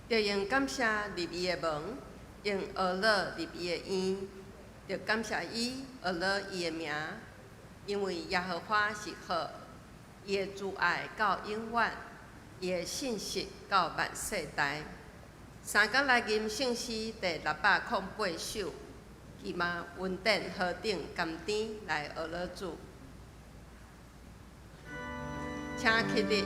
著用感謝入伊的門，用呵咾入伊的院，著感謝伊，呵咾伊的名，因為耶和華是好，伊的慈愛到永遠，伊的信實到萬世代。三工來吟聖詩第608首，希望恩典何等甘甜來呵咾主，請起立。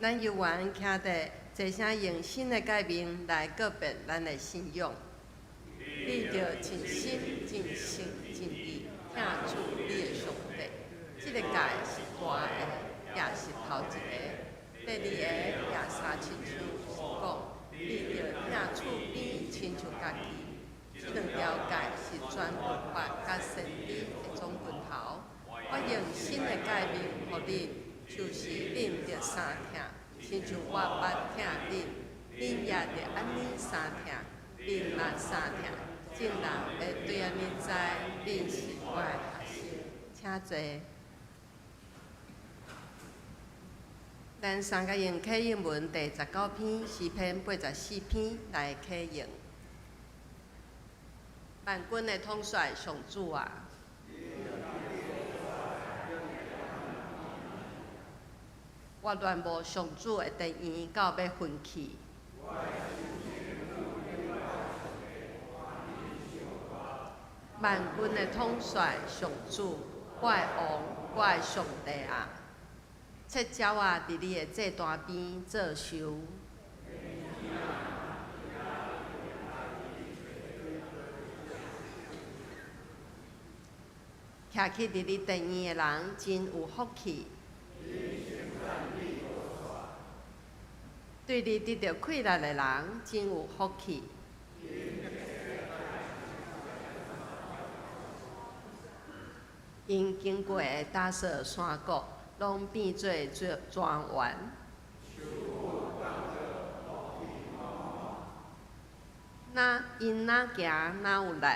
咱猶原徛佇齊聲用新的誡命來告別咱的信仰。你著盡心、盡性、盡意疼主你的上帝。這个誡是大的，也是頭一个。第二个也相親像是講，你著疼厝邊親像家己。這兩條誡是全律法佮先知的總根頭。我用新的誡命予恁，就是恁著相疼，親像我捌疼恁，恁也著按呢相疼。恁若相疼，眾人會對按呢知恁是我的學生。請坐。咱三个用啟應文第19篇詩篇84篇來啟應。萬軍的統帥上主啊！我戀慕上主的殿院到欲昏去。萬軍的統帥上主，我的王，我的上帝啊！切鳥仔佇你的祭壇邊做岫。徛起佇你殿院的人真有福氣。對你得著氣力的人真有福氣。𪜶經過的達索山谷，攏變做莊園。若𪜶若行若有力。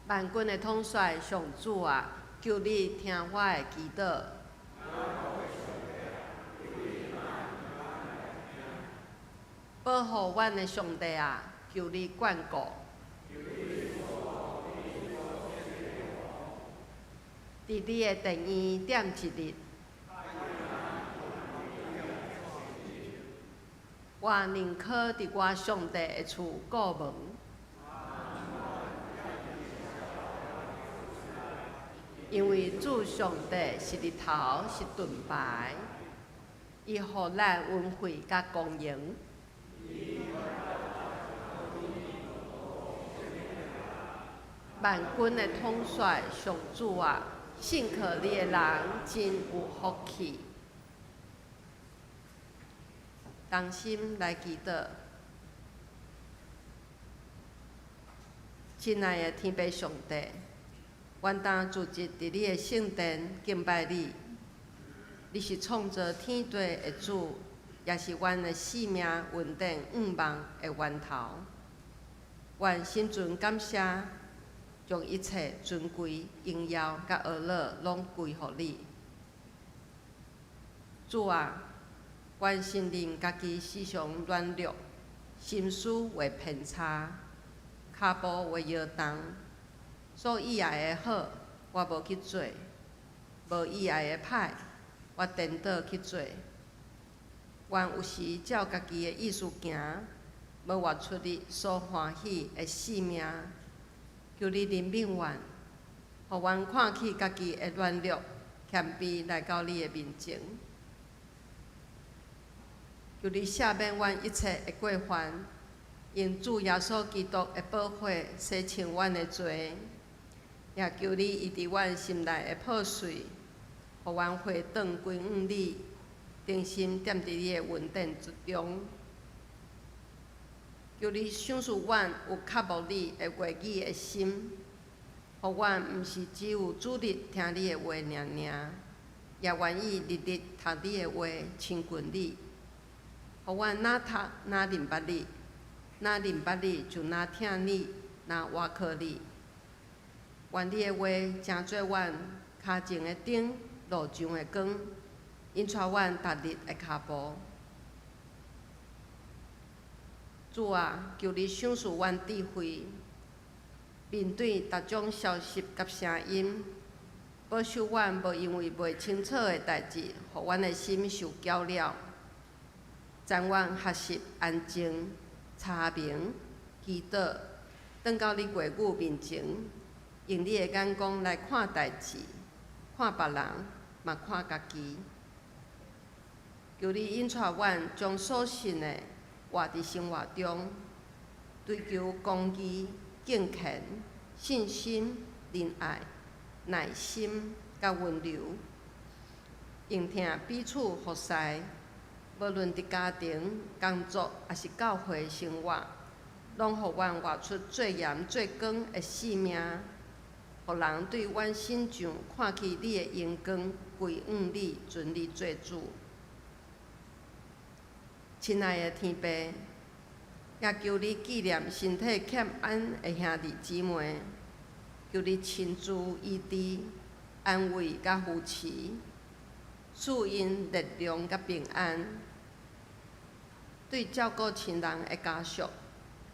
萬軍的統帥上主啊，求你聽我的祈禱。保護阮的上帝啊，求你眷顧。佇你的殿院踮一日，我寧可佇我上帝的厝顧門。因為主上帝是日頭，是盾牌，伊予咱恩惠佮光榮。萬軍的統帥上主啊，信靠你的人真有福氣。同心來祈禱，親愛的天父上帝，阮當逐日佇你的聖殿敬拜你。你是創造天地的主，也是阮的性命穩定向望的源頭。阮心存感謝，將一切尊貴、榮耀佮呵咾攏歸予你。主啊，阮承認家己時常軟弱，心思會偏差，跤步會搖動。所意愛的好，我無去做；無意愛的歹，我顛倒去做。阮有時照家己的意思行，無活出你所歡喜的性命。求你憐憫阮，予阮看起家己的軟弱、謙卑來到你的面前。求你赦免阮一切的過犯，用主耶穌基督的寶血洗清阮的罪。也求你醫治阮心內的破碎，予阮回轉歸向你，定心踮佇你的恩典之中。求你賞賜阮有渴慕你的話語的心，予阮毋是只有主日聽你的話爾爾，也願意日日讀你的話，親近你。予阮若讀若認捌你，若認捌你就若疼你，若倚靠你。願你的話成做阮跤前的燈，路上的光，引帶阮逐日的跤步。主啊，求你賞賜阮智慧，面對逐種消息佮聲音，保守阮無因為袂清楚的代誌，予阮的心受攪擾。讚阮學習安靜、查明、祈禱，轉到你話語面前，用你的眼光來看代誌，看別人，嘛看家己。求你引帶阮將所信的活佇生活中，追求公義、敬虔、信心、仁愛、耐心佮溫柔，用疼彼此服侍。無論佇家庭、工作，抑是教會生活，攏予阮活出做鹽做光的使命，予人對阮身上看起你的榮光，歸向你，尊你做主。親愛的天父，也求你紀念身體欠安的兄弟姊妹，求你親自醫治，安慰佮扶持，賜𪜶力量佮平安。對照顧親人的家屬，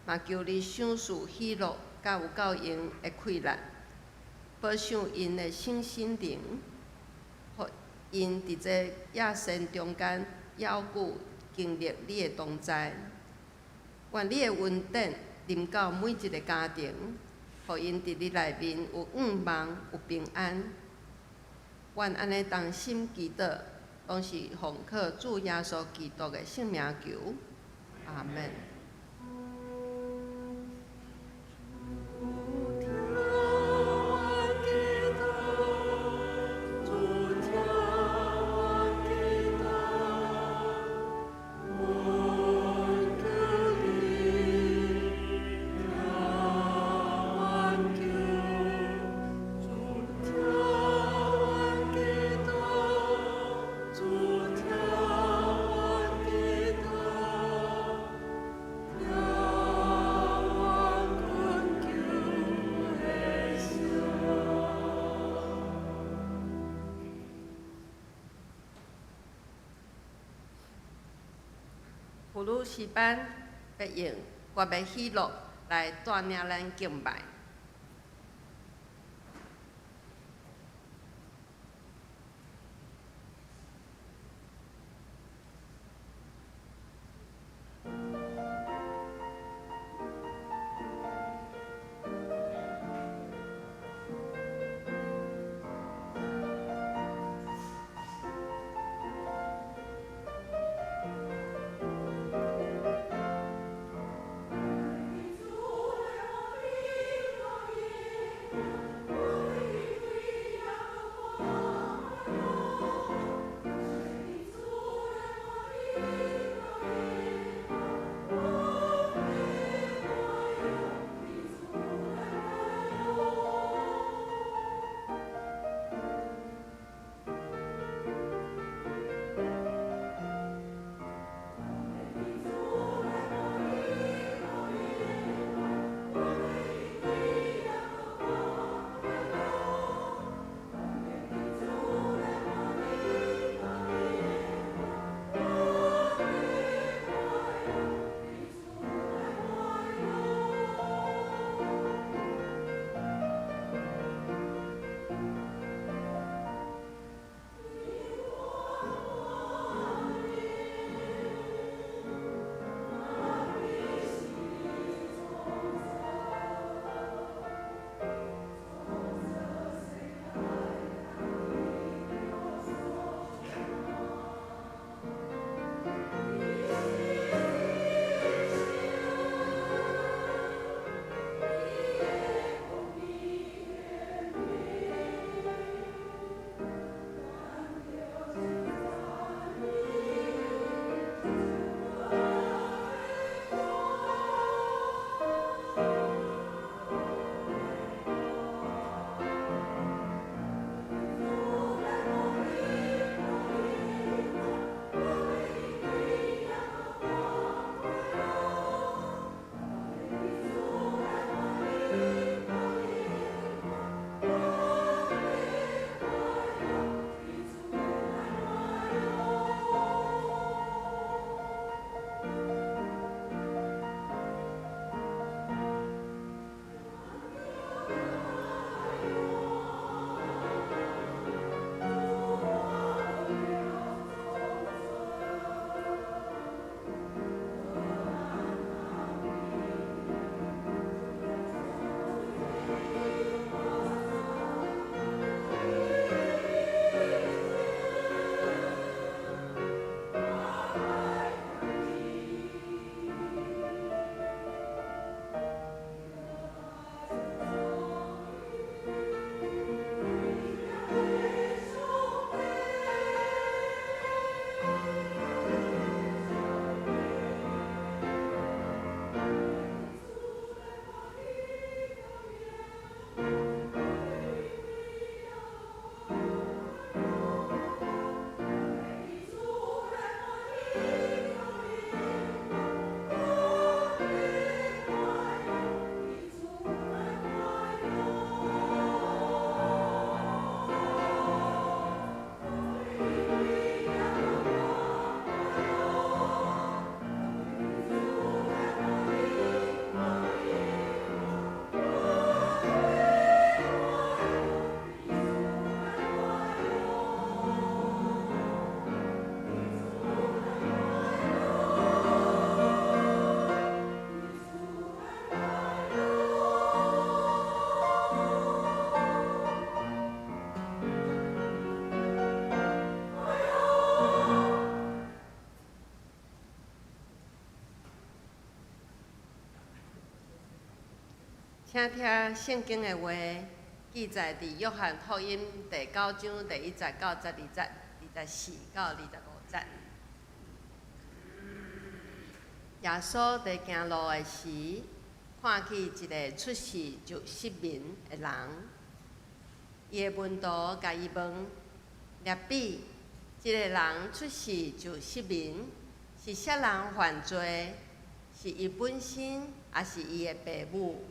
嘛求你賞賜喜樂佮有夠閒的氣力，保守𪜶的身心靈，予𪜶佇這野戦中間猶閣經歷你的同在。願你的恩典臨到每一个家庭，予𪜶佇你內面有向望、有平安。阮按呢同心祈禱，攏是奉靠主耶穌基督的聖名求，阿門。主聽阮祈禱，主聽阮祈禱，阮求你聽阮求，主聽阮祈禱，主聽阮祈禱，聽阮懇求的聲。婦女詩班欲用我欲喜樂來帶領咱敬拜。主的請聽聖經的話，記載佇約翰福音第九章第一節到十二節，二十四到二十五節。耶穌佇行路的時，看見一个出世就失明的人，伊的門徒共伊問：拉比，這个人出世就失明，是啥人犯罪？是伊本身，抑是伊的爸母？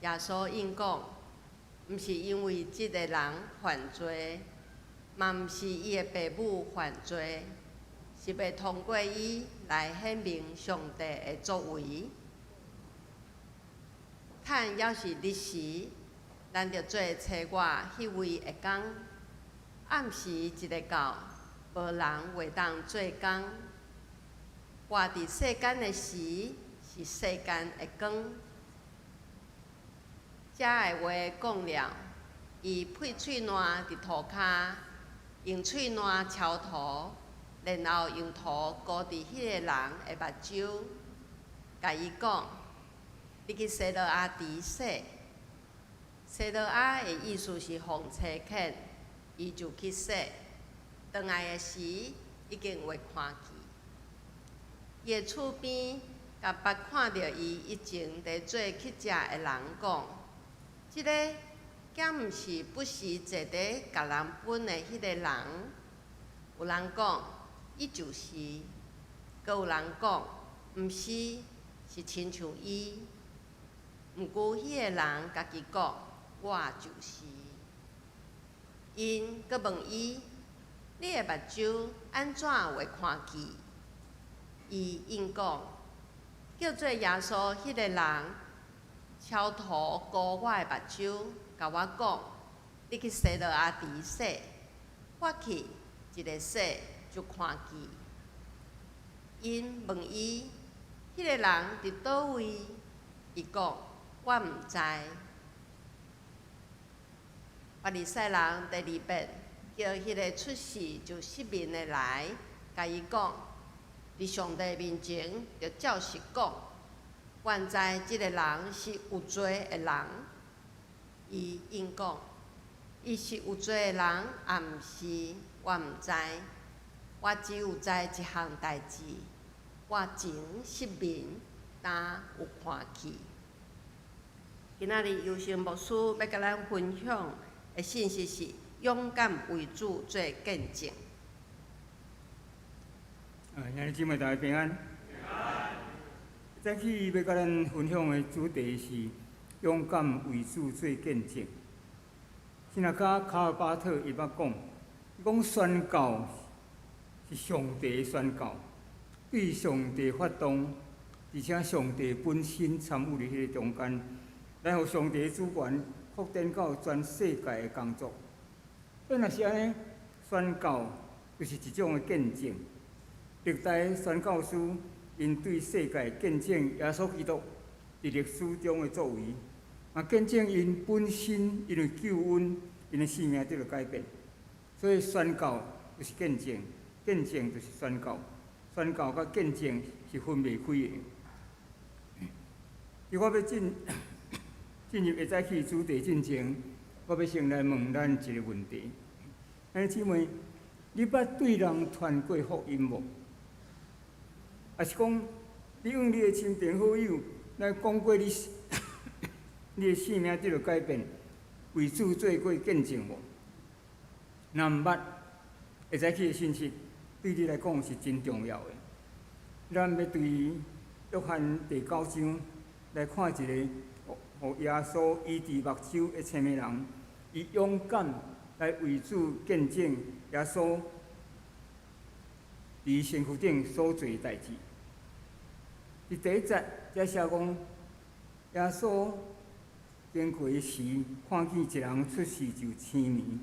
耶穌應講：毋是因為這个人犯罪，嘛毋是伊的爸母犯罪，是欲通過伊來顯明上帝的作為。趁猶是日時，咱著做差我彼位的工。暗時一下到，無人會當做工。我佇世間的時，是世間的光。這个話講了，伊噴喙瀾佇塗跤，用喙瀾敲塗，然後用塗糊佇彼个人的目睭，共伊講：你去西羅亞池洗。西羅亞的意思是奉差遣，伊就去洗。轉來的時，已經會看見。伊的厝邊，共捌看著伊以前佇做乞食的人講：這个敢毋是不時坐佇共人分的彼个人？有人講，伊就是；閣有人講，毋是，是親像伊。毋過彼个人家己講：我就是。𪜶閣問伊：你的目睭按怎會看見？伊應講：叫做耶穌彼个人，敲塗糊我的目睭，共我講：你去西羅亞池洗。我去，一下洗就看見。𪜶問伊：彼个人佇佗位？伊講：我毋知。法利賽人第二遍叫彼个出世就失明的來，共伊講：佇上帝面前，著照實講，原知這个人是有罪的人。伊應講：伊是有罪的人，抑毋是，我毋知。我只有知一項代誌，我前失明，今有看見。今仔日尤勝牧師欲共咱分享的信息是勇敢為主做見證。兄弟姊妹大家平安。早起欲共咱分享的主題是勇敢為主做見證。神學家卡爾巴特伊捌講，伊講宣告是上帝的宣告，對上帝發動，而且上帝本身參與佇彼个中間，來予上帝的主權擴展到全世界的工作。所以若是按呢，宣告就是一種的見證。歷代宣教師𪜶對世界見證耶穌基督佇歷史中的作為，嘛見證𪜶本身因為救恩，𪜶的生命得著改變。所以宣告就是見證，見證就是宣告，宣告佮見證是分袂開的。佇我欲進入下早起主題進前，我欲先來問咱一个問題：兄弟姊妹，你捌對人傳過福音無？抑是講，你向你的親朋好友來講過你的生命得著改變，為主做過見證無？若毋捌，下早起的信息對你來講是真重要的。咱欲對約翰第九章來看一个，予耶穌醫治目睭的青年人，伊勇敢來為主見證耶穌佇身軀頂所做的代誌。佇第一節，遮寫講，耶穌經過時，看見一人出世就青盲。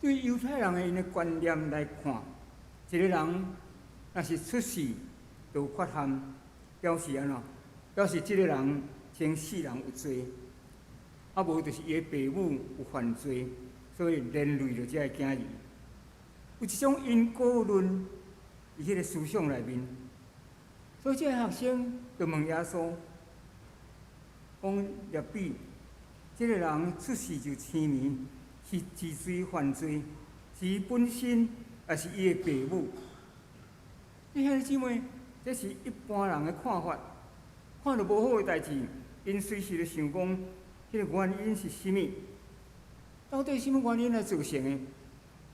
對猶太人的𪜶的觀念來看，一个人若是出世就有缺陷，表示按怎？表示這个人前世人有罪，啊無就是伊的爸母有犯罪，所以連累著這个囝兒。有一種因果論佇彼个思想內面，所以這个學生就問耶穌：講辣彼，這个人出世就青盲，是幾時犯罪？是伊本身，抑是伊的爸母？你兄弟姊妹，這是一般人的看法。看著無好的代誌，𪜶隨時就想講，彼个原因是啥物？到底啥物原因來造成的？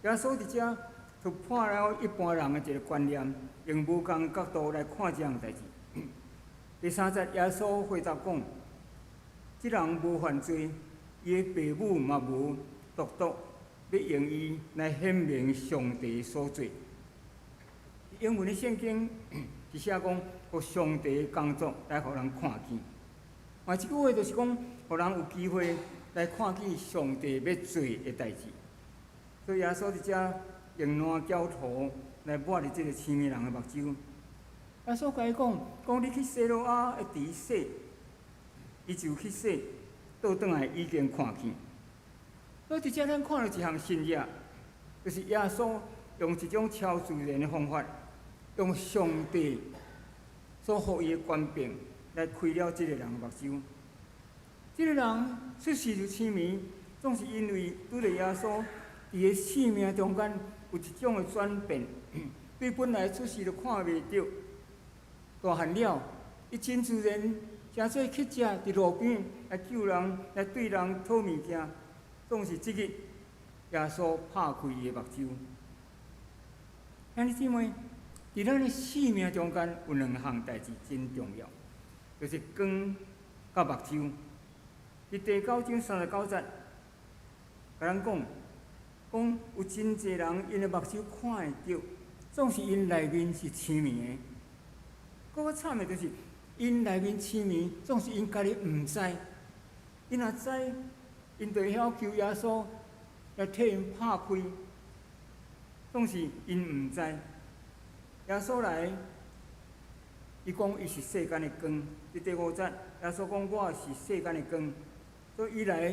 耶穌佇遮突破了一般人的一个觀念，用無仝角度來看這項代誌。第三節，耶穌回答講：這人無犯罪，伊的爸母嘛無，獨獨欲用伊來顯明上帝所做。英文的聖經是寫講，予上帝的工作來予人看見。換一句話就是講，予人有機會來看見上帝欲做的代誌。所以耶穌佇遮用爛膠塗來抹佇這个青盲人的目睭。耶穌共伊講，講你去西羅亞的池洗，伊就去洗，倒轉來已經看見。所以佇遮咱看著一項神蹟，就是耶穌用一種超自然的方法，用上帝所予伊的權柄來開了這个人的目睭。這个人出世就青盲，總是因為拄著耶穌，佇伊生命中間有一種的轉變，對本來出世就看袂著，大漢了，伊真自然，成做乞食佇路邊來救人，來對人討物件，總是這日耶穌拍開伊的目睭。兄弟姊妹，佇咱的生命中間有兩項代誌真重要，就是光佮目睭。佇第九章三十九節，共咱講，講有真濟人𪜶的目睭看會著，總是𪜶內面是青盲的。閣較慘的就是，𪜶內面青盲，總是𪜶家己毋知。𪜶若知，𪜶就會曉求耶穌來替𪜶拍開。總是𪜶毋知。耶穌來，伊講伊是世間的光。佇第五節，耶穌講我是世間的光，所以伊來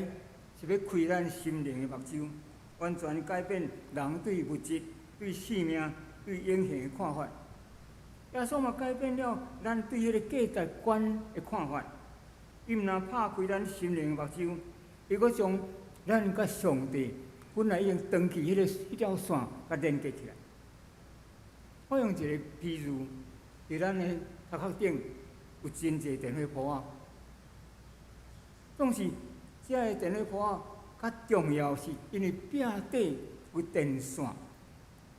是欲開咱心靈的目睭，完全改變人對物質、對生命、對永恆的看法。耶穌嘛改變了咱對彼个價值觀的看法。伊毋但拍開咱心靈的目睭，伊閣將咱佮上帝本來已經斷去彼个彼條線，共連結起來。我用一个比喻，佇咱的頭殼頂有真濟電火柱仔，總是這个電火柱仔較重要是，因為壁底有電線，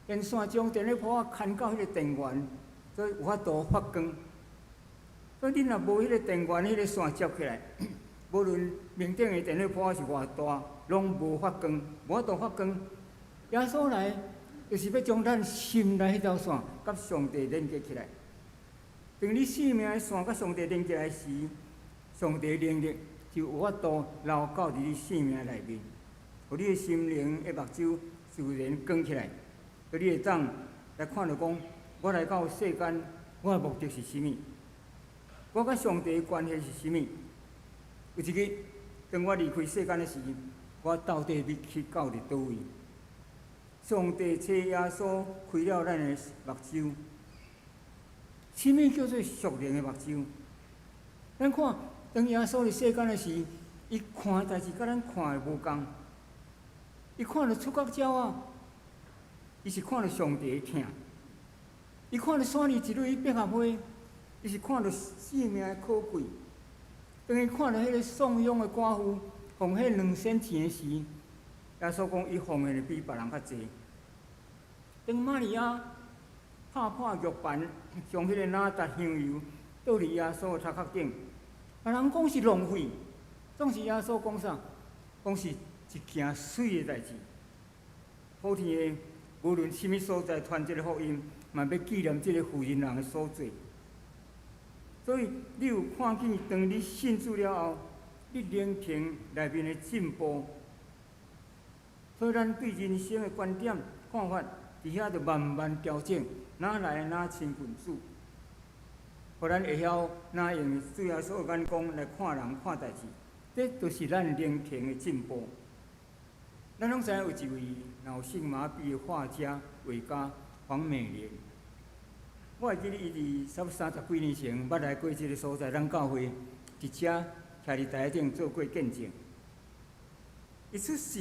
電線將電火柱仔牽到彼个電源，所以有法度發光。所以你若無彼个電源，彼个線接起來，無論面頂的電火柱仔是偌大，攏無發光，無法度發光。耶穌來，就是欲將咱心內彼條線佮上帝連結起來。當你生命的線佮上帝連結來時，上帝的能力就有法度流到佇你生命內面，予你的心靈的目睭自然光起來，予你會當來看著講，我來到世間，我的目的是啥物？我佮上帝的關係是啥物？有一日，當我離開世間的時，我到底欲去到佇佗位？上帝差耶穌開了咱的目睭。啥物叫做屬靈的目睭？咱看，當耶穌佇世間的時，伊看代誌佮咱看的無仝。伊看著出國鳥仔，伊是看著上帝的疼；伊看著山裡一蕊百合花，伊是看著生命的可貴。當伊看著彼个送養的寡婦奉獻兩仙錢的時，耶穌講伊奉獻的比別人較濟。當瑪利亞拍破玉盤，將彼个哪噠香油倒佇耶穌的頭殼頂，別人講是浪費，總是耶穌講啥？講是一件媠的代誌。普天的無論啥物所在傳這个福音，嘛欲紀念這个婦人人的所做。所以你有看見，當你信主了後，你靈情內面的進步。所以咱對人生的觀點、看法，佇遐就慢慢調整，哪來哪親近主，予咱會曉哪用主耶穌的眼光來看人、看代誌，這就是咱靈情的進步。咱攏知影有一位腦性麻痹的畫家、畫家黃美蓮。我會記得伊佇差不多三十幾年前，捌來過這个所在，咱教會佇遮徛佇台頂做過見證。伊出世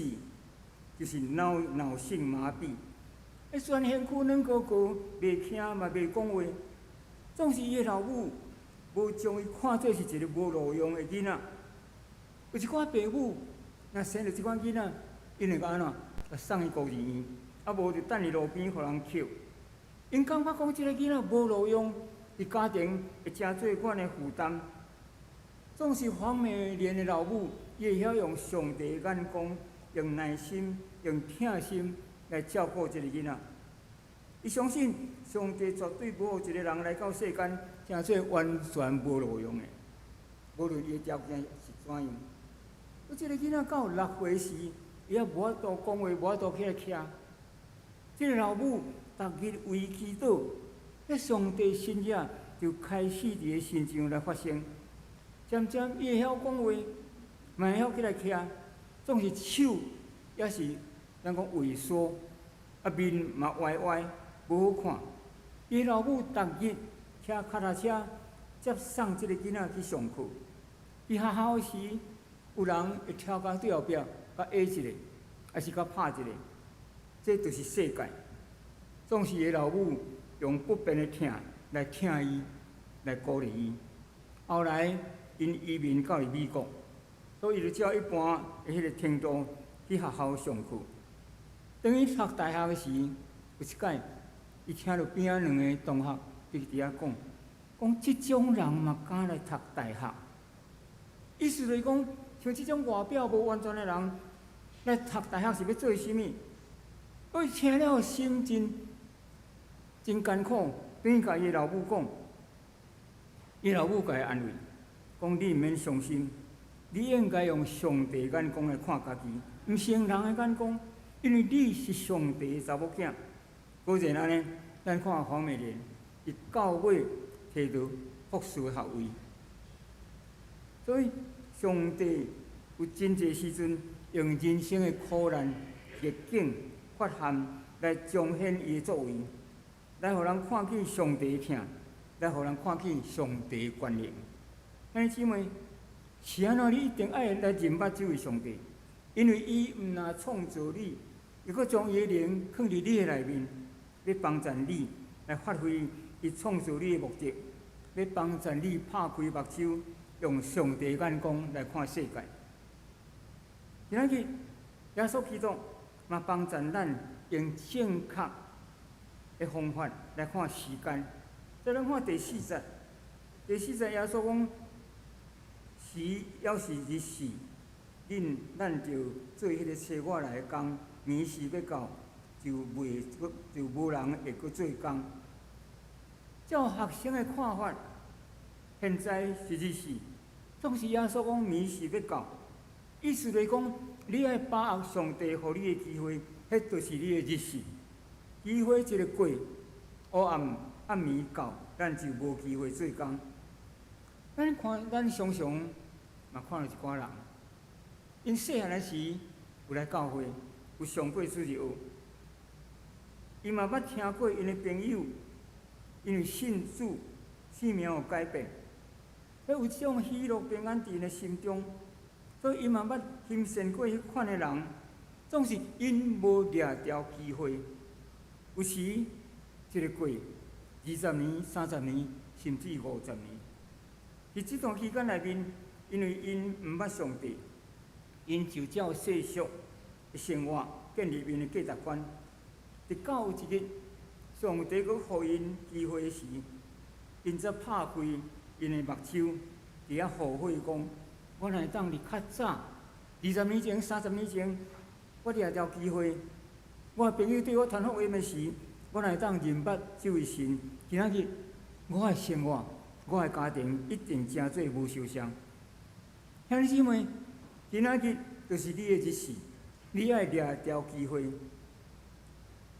就是腦性麻痹，伊全身軀軟糊糊，袂徛嘛袂講話，總是伊的老母無將伊看做是一个無路用的囡仔。有一寡爸母若生著這款囡仔，𪜶會按怎？共送去孤兒院，啊無就擲佇路邊予人抾。𪜶感覺講這個囡仔無路用，佇家庭會成做阮的負擔。總是黃美蓮的老母，伊會曉用上帝的眼光，用耐心、用疼心來照顧這個囡仔。伊相信上帝絕對無予一個人來到世間，成做完全無路用的，無論伊的條件是怎樣。啊，這個囡仔到6歲時，伊猶無法度講話，無法度起來徛。這個老母逐日為祈禱，彼上帝神蹟就開始佇伊身上來發生。漸漸伊會曉講話，嘛會曉起來徛，總是手猶是咱講萎縮，啊面嘛歪歪，無好看。伊老母逐日騎跤踏車接送這個囡仔去上課。佇學校時，有人會頭殼對後壁共挨一下，抑是共拍一下，這就是世界。總是伊老母用不變的疼來疼伊，來鼓勵伊。後來，𪜶移民到佇美國，所以伊就照一般的彼個程度去學校上課。當伊讀大學時，有一擺，伊聽著邊仔兩个同學佇遐講，講這種人嘛敢來讀大學？意思就是講，像這種外表無完全的人來讀大學是欲做啥物？伊聽了心真真艱苦，轉去共伊老母講，伊老母共伊安慰，講你毋免傷心，你應該用上帝眼光來看家己，毋是用人的眼光，因為你是上帝的查某囝。果然按呢，咱看黃美蓮，伊到尾提著博士學位。所以上帝有真濟時陣用人生的苦難、逆境、缺陷來彰顯伊的作為，來予人看見上帝的疼，來予人看見上帝的權能。兄弟姊妹，是按怎？你一定愛來認捌這位上帝，因為伊毋但創造你，伊閣將伊的靈囥佇你的內面，欲幫助你來發揮伊創造你的目的，欲幫助你拍開目睭，用上帝眼光來看世界。今仔日耶穌基督嘛幫助咱用正確的方法來看時間。再咱看第四節，第四節耶穌講：時猶是日時，恁咱著做彼个差我來的工，暝時欲到，就袂閣就無人會閣做工。照學生的看法，現在是日時，總是耶穌講暝時欲到，意思就是講，你愛把握上帝予你的機會，彼就是你的日時。機會一个過，黑暗暗暝到，咱就無機會做工。咱看，咱常常嘛看著一寡人，𪜶細漢時有來教會，有上過主日學，伊嘛捌聽過𪜶的朋友，因為信主，生命有改變，彼有這種喜樂平安佇𪜶的心中，所以伊嘛捌欣羨過彼款的人，總是𪜶無掠著機會。有時一个過20年、30年，甚至50年。佇這段期間內面，因為𪜶毋捌上帝，𪜶就照世俗的生活建立𪜶的價值觀。直到有一日，上帝閣予𪜶機會時，𪜶才拍開𪜶的目睭，佇遐後悔講：我若會當佇較早，20年前、30年前，我掠著機會，我的朋友對我傳福音的時，我若會當認捌這位神，今仔日我的生活、我的家庭一定成做無受傷。兄弟姊妹，今仔日就是你的日時，你愛掠著機會，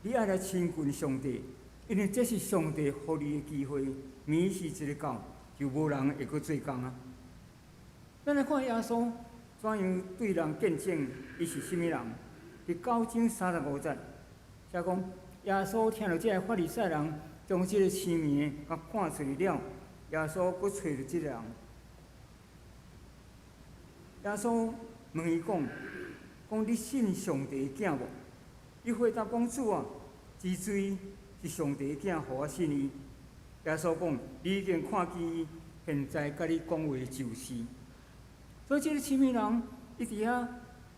你愛來親近上帝，因為這是上帝予你的機會。暝時一个到，就無人會閣做工啊。咱來看耶穌怎樣對人見證，伊是啥物人？佇9章35節，寫講耶穌聽著這个法利賽人將這个痴暝的共趕出去了，耶穌閣揣著這个人。耶穌問伊講：講你信上帝的囝無？伊回答講：主啊，真濟是上帝的囝，予我信伊。耶穌講：你已經看見伊，現在佮你講話就是。所以這个痴明人，伊佇遐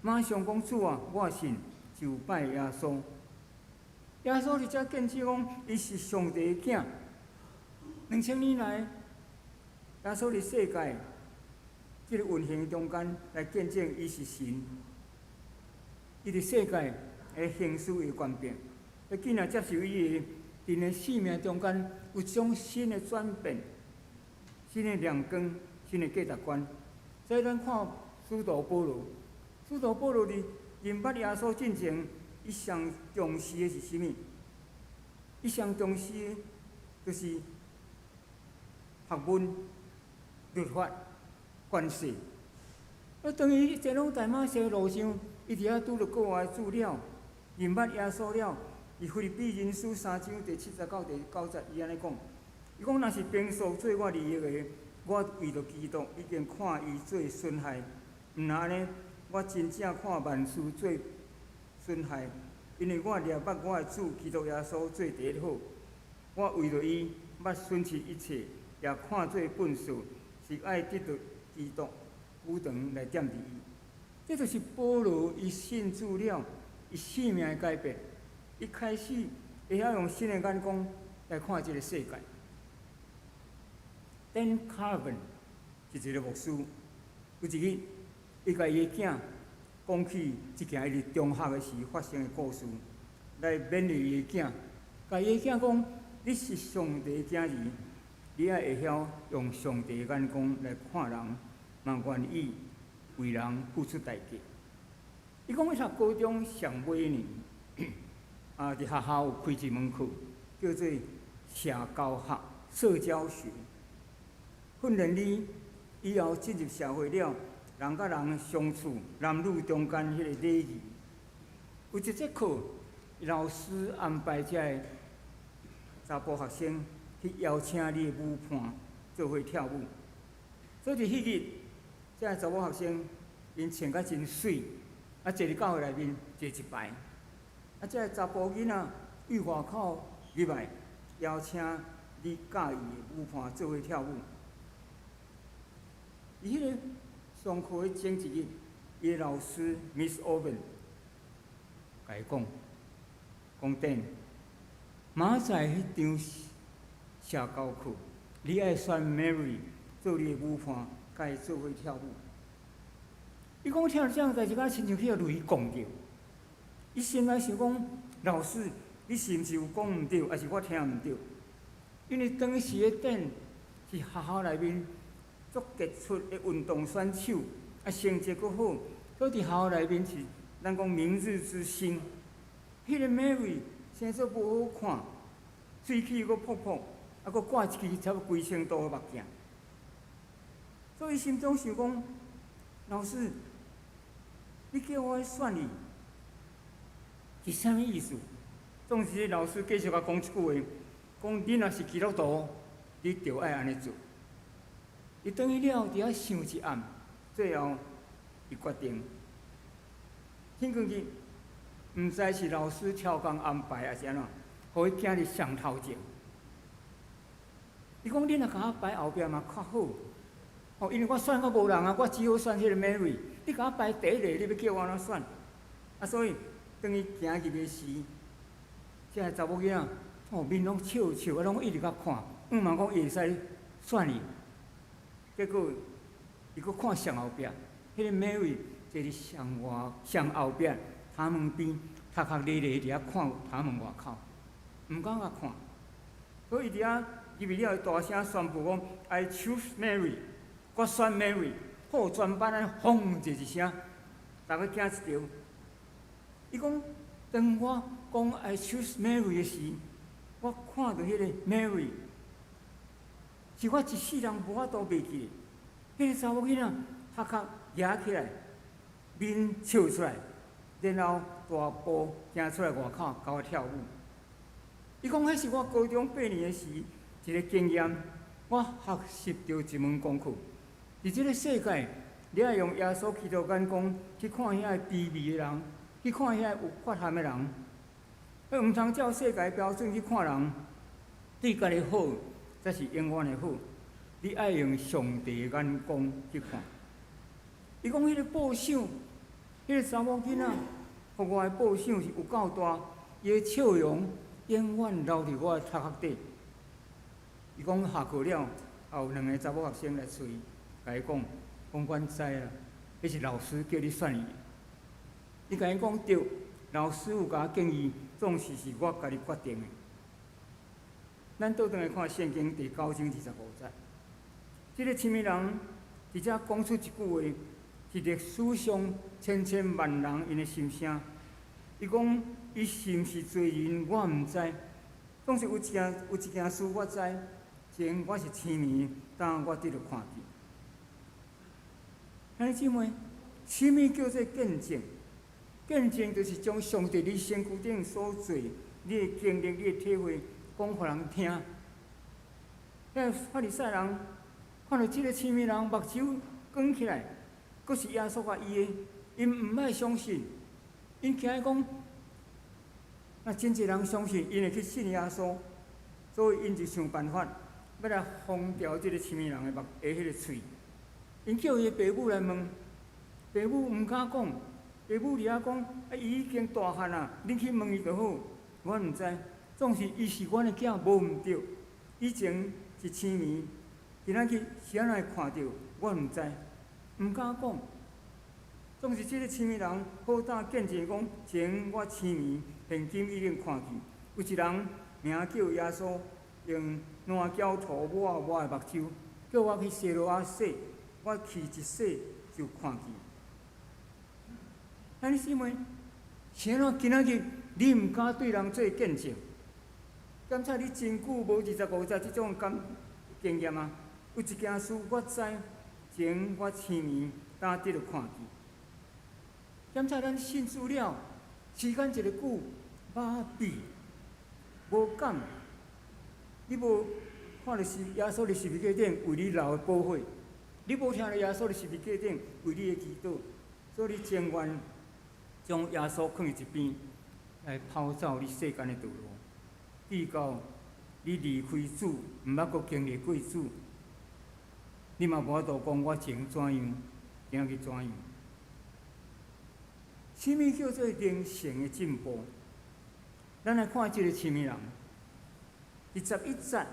馬上講：主啊，我信，就拜耶穌。耶穌佇遮見證講，伊是上帝的囝。2000年來，耶穌佇世界這个運行中間來見證伊是神。伊佇世界會行使伊的權柄，伊囝仔接受伊的，佇𪜶生命中間有一種新的轉變、新的亮光、新的價值觀。所以咱看使徒保羅，使徒保羅佇認捌耶穌進前，伊上重視的是啥物？伊上重視的就是學問、律法、權勢。啊，當伊前往大馬色路上，伊佇遐拄著國外主了，認捌耶穌了。佇腓立比人書三章第七節到第九節，伊按呢講：伊講若是平素做我利益的，我為著基督已經看伊做損害；毋若按呢，我真正看萬事做損害，因為我掠捌我的主基督耶穌做第一好。我為著伊，捌損失一切，也看做糞掃，是愛得著基督，久長來踮佇伊。這就是保羅伊信主了，伊生命的改變。伊開始會曉用新的眼光來看這个世界。Dan Carlin 是一个牧師，有一日，伊共伊的囝講起一件伊佇中學的時發生的故事，來勉勵伊的囝，共伊的囝講：你是上帝的囝兒，你愛會曉用上帝的眼光來看人，嘛願意為人付出代價。伊講伊讀高中上尾年，佇學校有開一門課，叫做社交學、社交學，訓練你以後進入社會了，人佮人相處、男女中間彼個禮儀。有一節課，老師安排這个查埔學生去邀請你的舞伴做伙跳舞。所以佇彼日，這个查某學生𪜶穿甲真媠，坐佇教會內面坐一排。這个查埔囡仔對外口入來，邀請你佮意的舞伴做伙跳舞。佇彼个上課的前一日，伊的老師 Miss Owen 共伊講，講等明仔載彼場社交課，你愛選 Mary 做你的舞伴，共伊做伙跳舞。伊講聽著這項代誌，敢親像去予雷摃著。伊心內想講：老師，你是毋是有講毋對，抑是我聽毋對？因為當時的 Dan 是學校內面足傑出的運動選手，成績閣好，所以佇學校內面是咱講明日之星。彼个 Mary 生做無好看，喙齒閣噗噗，閣掛一支差不多幾千度的目鏡。所以心中想講：老師，你叫我選伊，是啥物意思？總之，老師繼續共講一句話，講你若是基督徒，你就愛按呢做。伊轉去了後，佇遐想一暗，最後伊決定，彼光日，毋知是老師超工安排，抑是按怎，予伊行佇上頭前。伊講你若共我排後壁嘛較好，哦，因為我選較無人啊，我只好選彼个 Mary。你共我排第一個，你欲叫我按怎選？所以當伊行入來時，這个查某囡仔，哦，面攏笑笑，攏一直共看，向望講伊會使選伊。結果，伊閣看上後壁，彼个 Mary 坐佇上外上後壁，窗門邊，頭殼咧咧佇遐看窗門外口，毋敢共看。所以伊佇遐入去了，伊大聲宣布講：I choose Mary，我選 Mary。好，全班按呢轟一聲，逐家驚一跳。伊講，當我講 I choose Mary 的時，我看著彼个 Mary，是我一世人無法度袂記的。彼个查某囡仔，頭殼舉起來，面笑出來，然後大步行出來外口，共我跳舞。伊講，彼是我高中八年的時一个經驗，我學習著一門功課。佇這个世界，你愛用耶穌基督眼光去看遐个卑微的人，去看遐个有缺陷的人。你毋通照世界標準去看人，對家己好才是永遠的好。你愛用上帝的眼光去看。伊講彼個報賞，彼個查某囡仔，予我的報賞是有夠大，伊的笑容永遠留佇我的頭殼頂。伊講下課了，後有兩个查某學生來揣伊，共伊講，講阮知啦，彼是老師叫你選伊。伊共𪜶講對，老師有共我建議，總是是我家己決定的。咱倒轉來看聖經第九章二十五節，這个痴迷人佇遮講出一句話，是歷史上千千萬人𪜶的心聲。伊講伊是毋是罪人，我毋知。總是有一件事我知，前我是痴迷，今我得著看見。兄弟姊妹，啥物叫做見證？見證就是將上帝佇身軀頂所做，你的經歷、你的體會，講予人聽。遐法利賽人看著這个痴迷人目睭光起來，閣是耶穌共醫的，𪜶毋愛相信，𪜶驚講，若真濟人相信，𪜶會去信耶穌，所以𪜶就想辦法欲來封牢這个痴迷人的目的彼个喙。𪜶叫伊的爸母來問，爸母毋敢講，爸母佇遐講，啊，伊已經大漢啊，恁去問伊就好。我毋知，總是伊是阮的囝，無毋對。以前是痴迷，今仔日是按怎會看著，我毋知，毋敢講。總是這个痴迷人好膽見證講，前我痴迷，現今已經看見。有一人名叫耶穌，用爛膠塗抹我的目睭，叫我去西羅亞洗，我去一洗就看見。兄弟姊妹，是按怎今仔日你毋敢對人做見證？敢猜你真久無二十五節這種感經驗啊？有一件事我知，前我痴迷，今得著看見。敢猜咱信主了，時間一个久，麻痹，無感，你無看著是耶穌佇十字架頂為你流的寶血，你無聽著耶穌佇十字架頂為你的祈禱，所以你情願將耶穌囥佇一邊，來跑走你世間的道路，直到你離開主，毋捌閣經歷過主，你嘛無法度講我前怎樣，今日怎樣。啥物叫做靈性的進步？咱來看這个痴迷人，第十一節，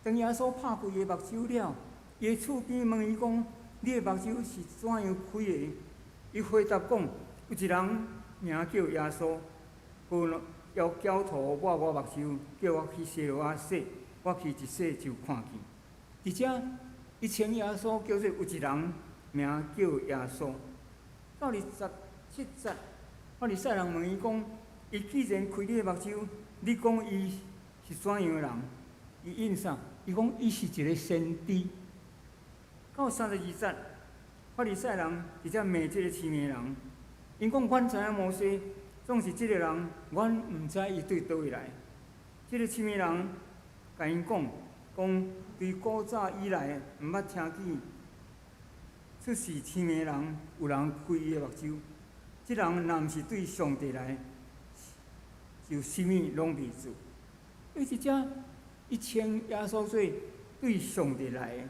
當耶穌拍開伊的目睭了，伊的厝邊問伊講：你的目睭是怎樣開的？伊回答講：有一人名叫耶穌，用膠塗抹我目睭，叫我去西羅亞洗，我去一洗就看見。佇遮，伊稱耶穌叫做有一人名叫耶穌。到27節，法利賽人問伊講：伊既然開你的目睭，你講伊是怎樣的人？伊應啥？伊講伊是一个先知。到32節，法利賽人佇遮罵這个痴迷人，𪜶講阮知影摩西，總是這个人，阮毋知伊對佗位來。這个痴迷人共𪜶講，講對古早以來毋捌聽見出世痴迷人有人開伊的目睭。這人若毋是對上帝來，就啥物攏袂做。伊佇遮，伊稱耶穌做對上帝來的。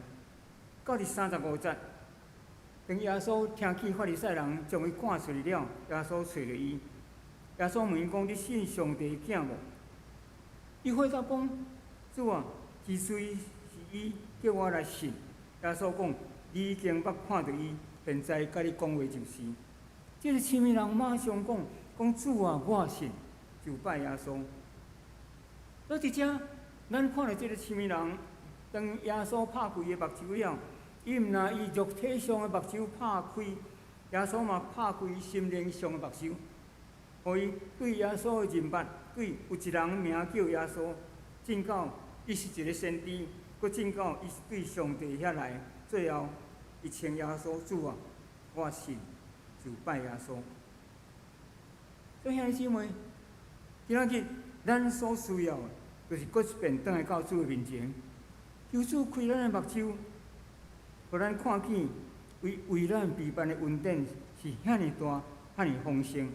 到佇35節，當耶穌聽見法利賽人將伊趕出去了，耶穌揣著伊。耶穌問伊講：你信上帝的囝無？伊回答講：主啊，是誰是伊叫我來信？耶穌講：你已經捌看著伊，現在佮你講話就是。這个痴迷人馬上講：講主啊，我信，就拜耶穌。所以佇遮，咱看著這个痴迷人，當耶穌拍開伊的目睭了，伊毋但伊肉體上的目睭拍開，耶穌嘛拍開伊心靈上的目睭，予伊對耶穌的認捌，對有一人名叫耶穌，進到伊是一个先知，閣進到伊是對上帝遐來，最後伊稱耶穌主啊，我信，就拜耶穌。所以兄弟姊妹，今仔日咱所需要的，就是閣一遍轉來到主的面前，求主開咱的目睭，予咱看見為為咱備辦的恩典是遐爾大，遐爾豐盛。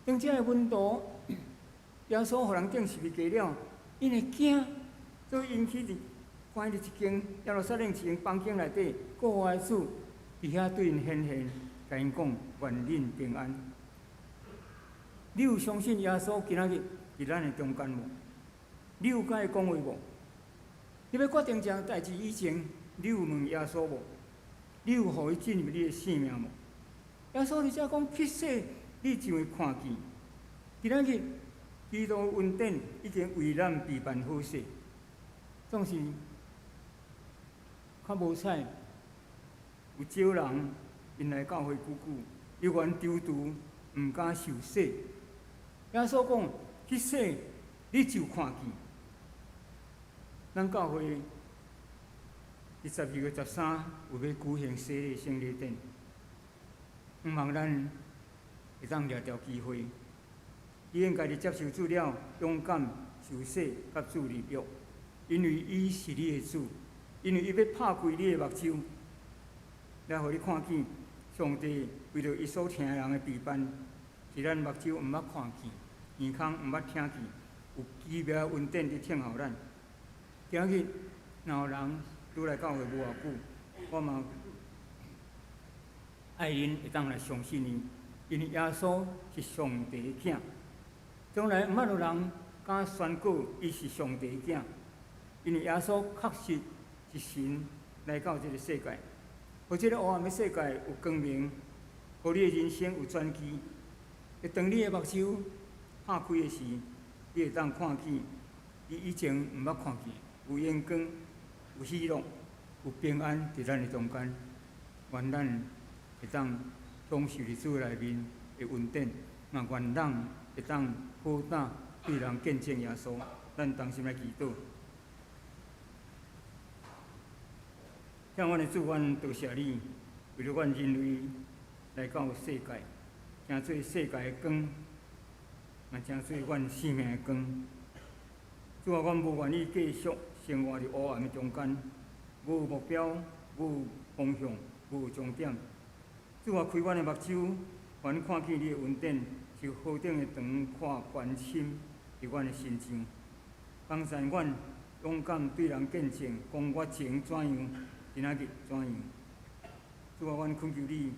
當這个門徒，耶穌予人釘十字架了，𪜶會驚，所以𪜶去佇關佇一間耶路撒冷一間房間內底，復活的主佇遐對𪜶顯現，共𪜶講願恁平安。你有相信耶穌今仔日佇咱的中間無？你有佮伊講話無？你欲決定一項代誌以前，你有問耶穌無？你有予伊進入你的生命無？耶穌佇遮講去洗，你就會看見。今仔日基督恩典已經為咱備辦好勢，總是較無彩，有少人𪜶來教會久久，猶原躊躇，毋敢受洗。耶穌講去洗，你就看見。咱教會佇12月13有欲舉行洗禮聖禮典，向望咱會當掠著機會。你應該佇接受主了，勇敢受洗佮主立約，因為伊是你的主，因為伊欲拍開你的目睭，來予你看見上帝為著伊所疼的人的備辦，是咱目睭毋捌看見，耳孔毋捌聽見，有奇妙的恩典佇等候咱。今日若有人拄來教會無偌久，我嘛愛恁會當來相信伊，因為耶穌是上帝的囝。將來毋捌有人敢宣告伊是上帝的囝，因為耶穌確實是神來到這個世界，予這個黑暗的世界有光明，予你的人生有轉機。當你的目睭拍開的時，你會當看見你以前毋捌看見，有榮光、有喜樂、有平安佇咱的中間。願咱會當享受佇主內面的恩典，嘛願咱會當好膽對人見證耶穌。咱同心來祈禱。疼阮的主，阮多謝你，為著阮人類來到世界，成做世界的光，嘛成做阮生命的光。主啊，阮無願意繼續生活佇黑暗的中間，無目標、無方向、無終點。主啊，開阮的目睭，予阮看見你的恩典是何等的長闊寬深佇阮的身上，幫助阮勇敢對人見證，講我前怎樣，今仔日怎樣。主啊，阮懇求你，予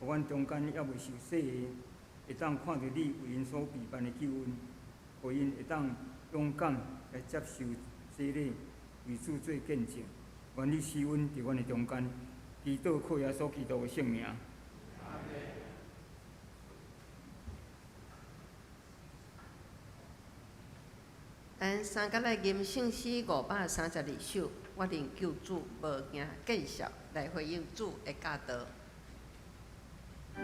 阮中間猶未受洗的，會當看著你為𪜶所備辦的救恩，予𪜶會當勇敢來接受洗禮，為主做見證。願你施恩佇阮的中間，祈禱靠耶穌基督的聖名。咱三佮來吟聖詩532首，我認救主無驚見笑，來回應主的教導。我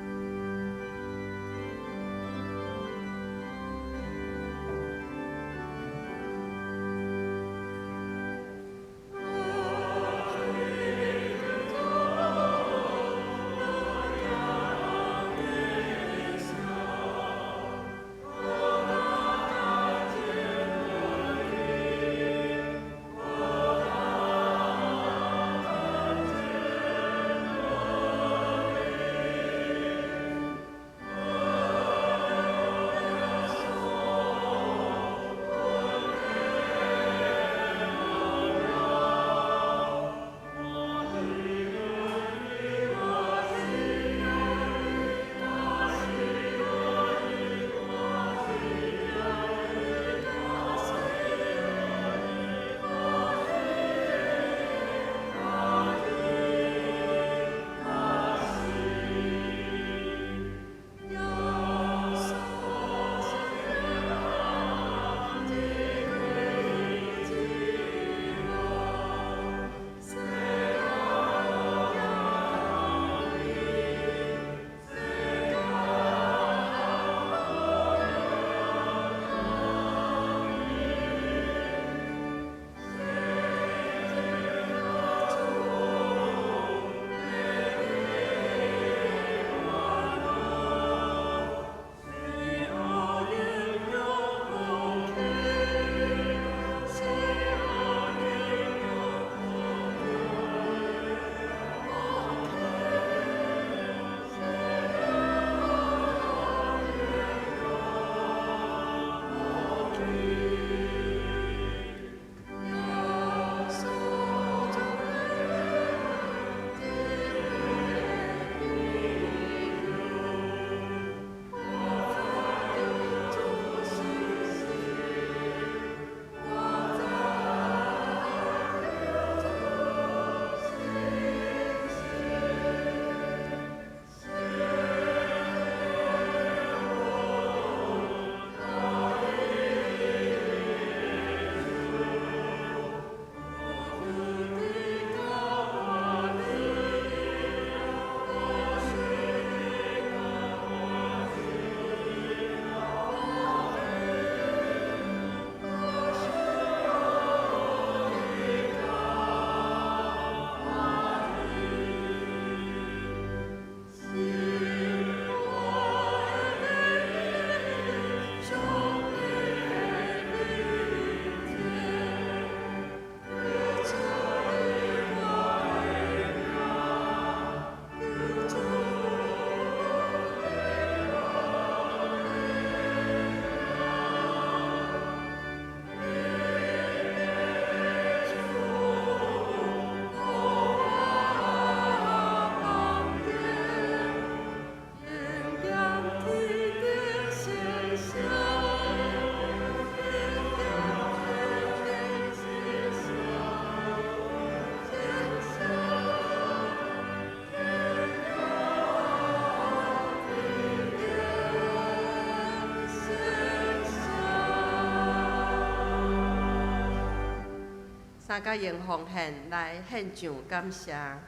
三角形奉獻來獻上感謝。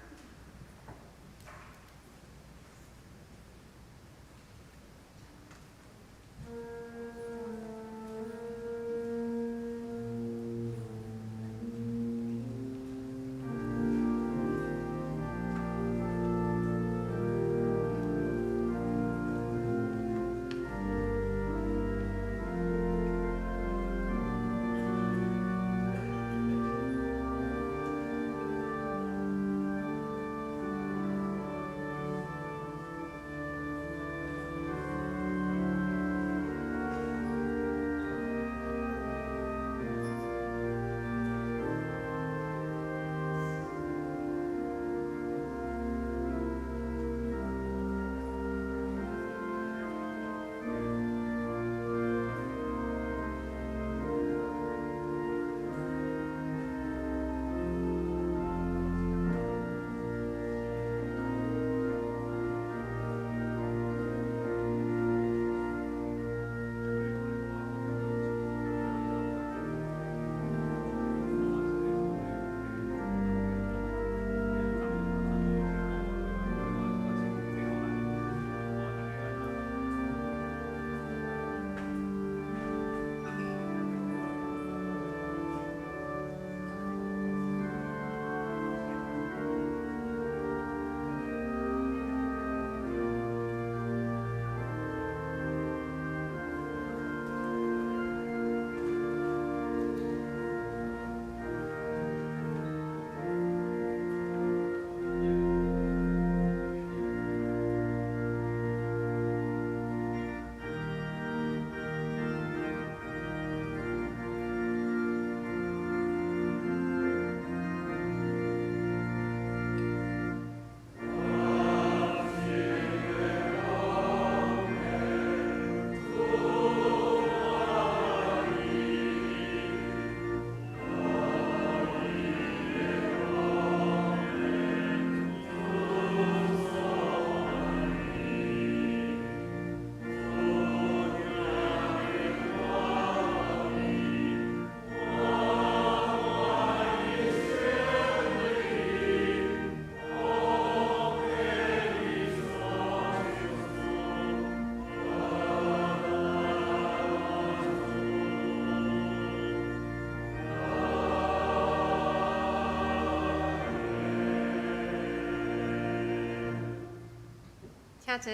請坐。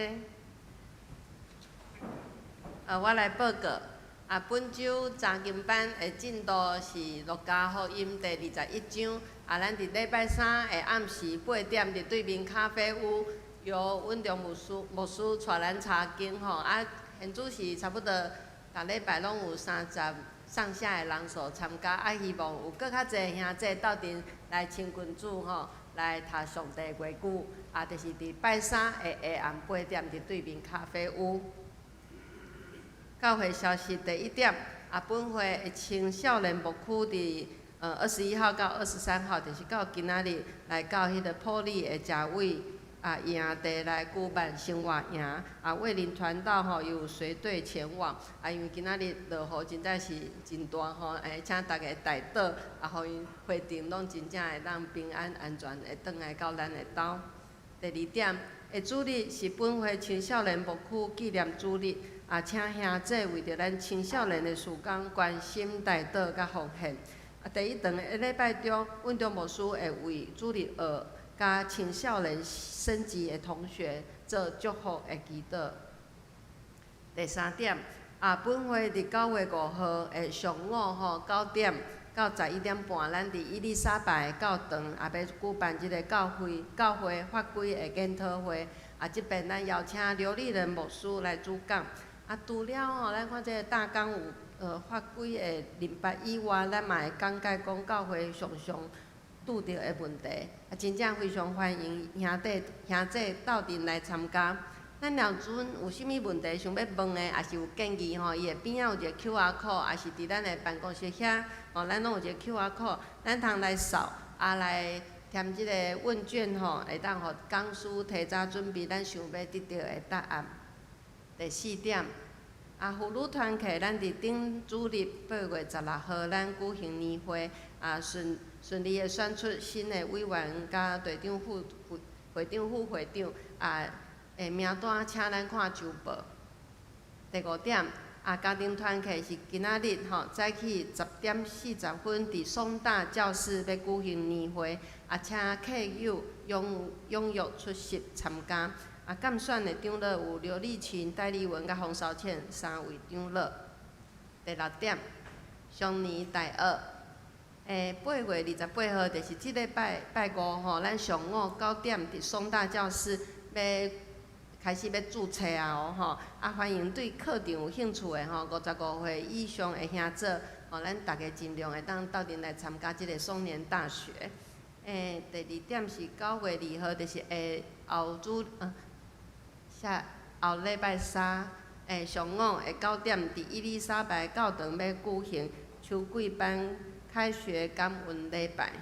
我來報告，啊，本週查經班的進度是《路加福音》第21章。啊，咱佇禮拜三的暗時8點，佇對面咖啡屋，由溫中牧師帶咱查經吼。啊，現主時差不多逐禮拜攏有30上下的人數參加，啊，希望有閣較濟兄弟鬥陣來親近主吼，來讀上帝話語。啊，就是佇拜三的下暗8點，佇對面咖啡屋。教會消息第一點，啊，本會的青少年牧區佇21號到23號，就是到今仔日來到彼个埔里的食偉啊營地來舉辦生活營。啊，衛林傳道吼，有隨隊前往。啊，因為今仔日落雨真正是真大吼，請大家代禱，啊，予𪜶回程攏真正會當平安安全會轉來到咱的兜。第二點，的主日是本會青少年牧區紀念主日，啊，請兄弟為著咱青少年的事工關心、代禱佮奉獻。啊，第一堂的禮拜中，阮中牧師會為主日學佮青少年升級的同學做祝福的祈禱。第三點，啊，本會佇9月5號的上午吼9點到11點半，咱佇伊麗莎白教堂也欲舉辦這个教會法規的研討會。啊，這邊咱邀請劉麗人牧師來主講。啊，除了吼，咱看這个大綱有法規的明白以外，咱嘛會講解講教會常常拄著的問題。啊，真正非常歡迎兄弟鬥陣來參加。咱若陣有啥物問題想欲問的，抑是有建議吼，伊的邊仔有一个 QR code，抑是佇咱的辦公室遐，吼，咱攏有一個 QR code，咱通來掃，啊來填這個問卷吼，會當予講師提早準備咱想欲得著的答案。第四點，啊，妇女团契，咱佇顶主日8月16號，咱舉行年會，啊，順順利的選出新的委員佮隊長、副會會長、副會長，啊，的名單，請咱看週報。第五點，啊，家庭團契是今仔日吼早起10點40分，佇松大教室欲舉行年會，啊，請客友踴踴躍出席參加。啊，監選的長老有劉麗琴、戴麗文佮洪韶倩三位長老。第六點，雙年大學，8月28號，就是這禮拜拜五吼，咱上午9點佇松大教室欲開始欲注冊啊哦吼，啊歡迎對課程有興趣的吼，55歲以上的兄姊吼，咱逐家盡量會當鬥陣來參加這個松年大學。第二點是9月2號，就是下後主下後禮拜三，上午的9點，佇伊麗莎白教堂欲舉行秋季班開學感恩禮拜。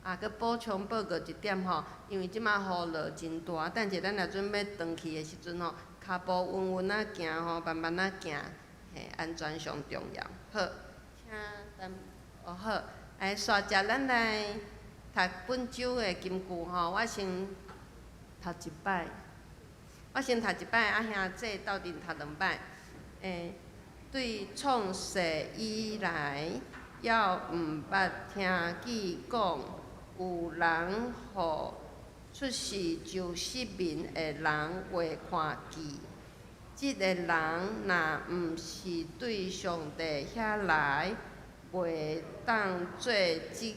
啊，閣補充報告一點吼，因為這馬雨落真大，等者咱若準備轉去的時陣吼，跤步穩穩仔行吼，慢慢仔行，嘿，安全上重要。好，請咱哦好，來煞接咱來讀本週的金句吼，我先讀一擺，我先讀一擺，啊兄姊鬥陣讀兩擺。對創世以來，猶毋捌聽見講有人予出世就失明的人話看見。這个人若毋是對上帝遐來，袂當做這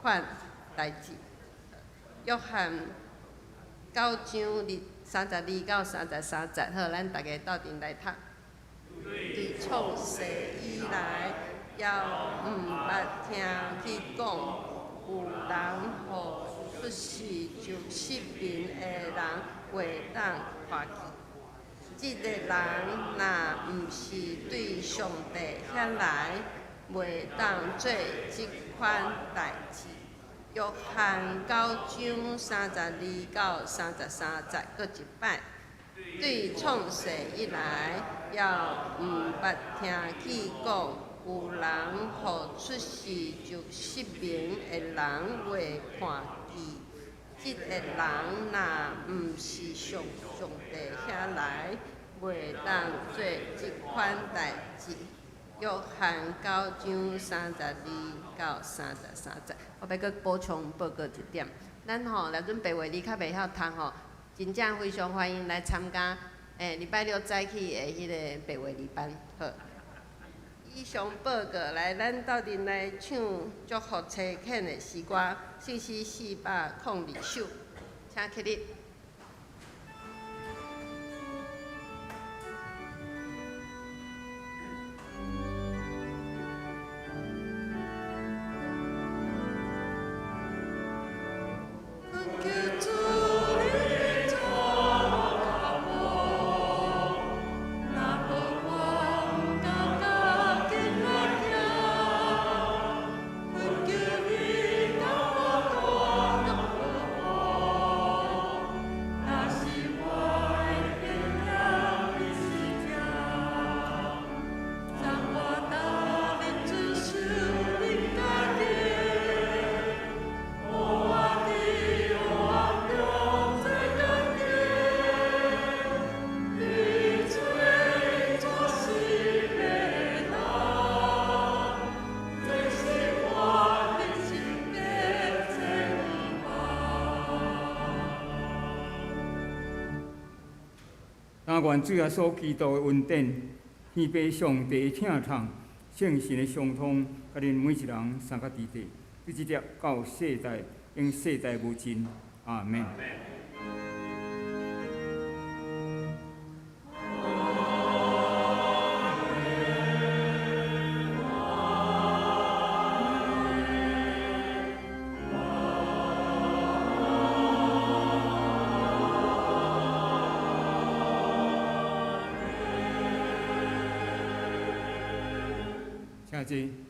款代誌。約翰9章32到33節，好，咱逐家鬥陣來讀。對創世以來，猶毋捌聽見講有人予出世就失明的人話當看見。這个人若毋是對上帝遐來，袂當做這款代誌。約翰9章32到33節，閣一擺。對創世以來，猶毋捌聽見講有人予出世就失明的人話看見。這个人若毋是從上帝遐來，袂當做這款代誌。約翰9章32到33節，我欲閣補充報告一點。咱吼若陣白話字較袂曉讀吼，真正非常歡迎來參加。禮拜六早起的彼个白話字班，好。以上報告來，咱鬥陣來唱祝福差遣的詩歌，四402首，請起立。懇求主你做我跤步，若無我毋敢家己來行。懇求你甲我帶導我，若是我的變了你是正，讓我逐日遵守恁家己。予我佇黑暗中做家己，你做做失明的人，這是我人生的展望。但願主耶穌基督的恩典、天父上帝的疼痛、聖神的相通，佮恁每一人相佮佇底，一直到世代，永世代無盡。阿們。請坐。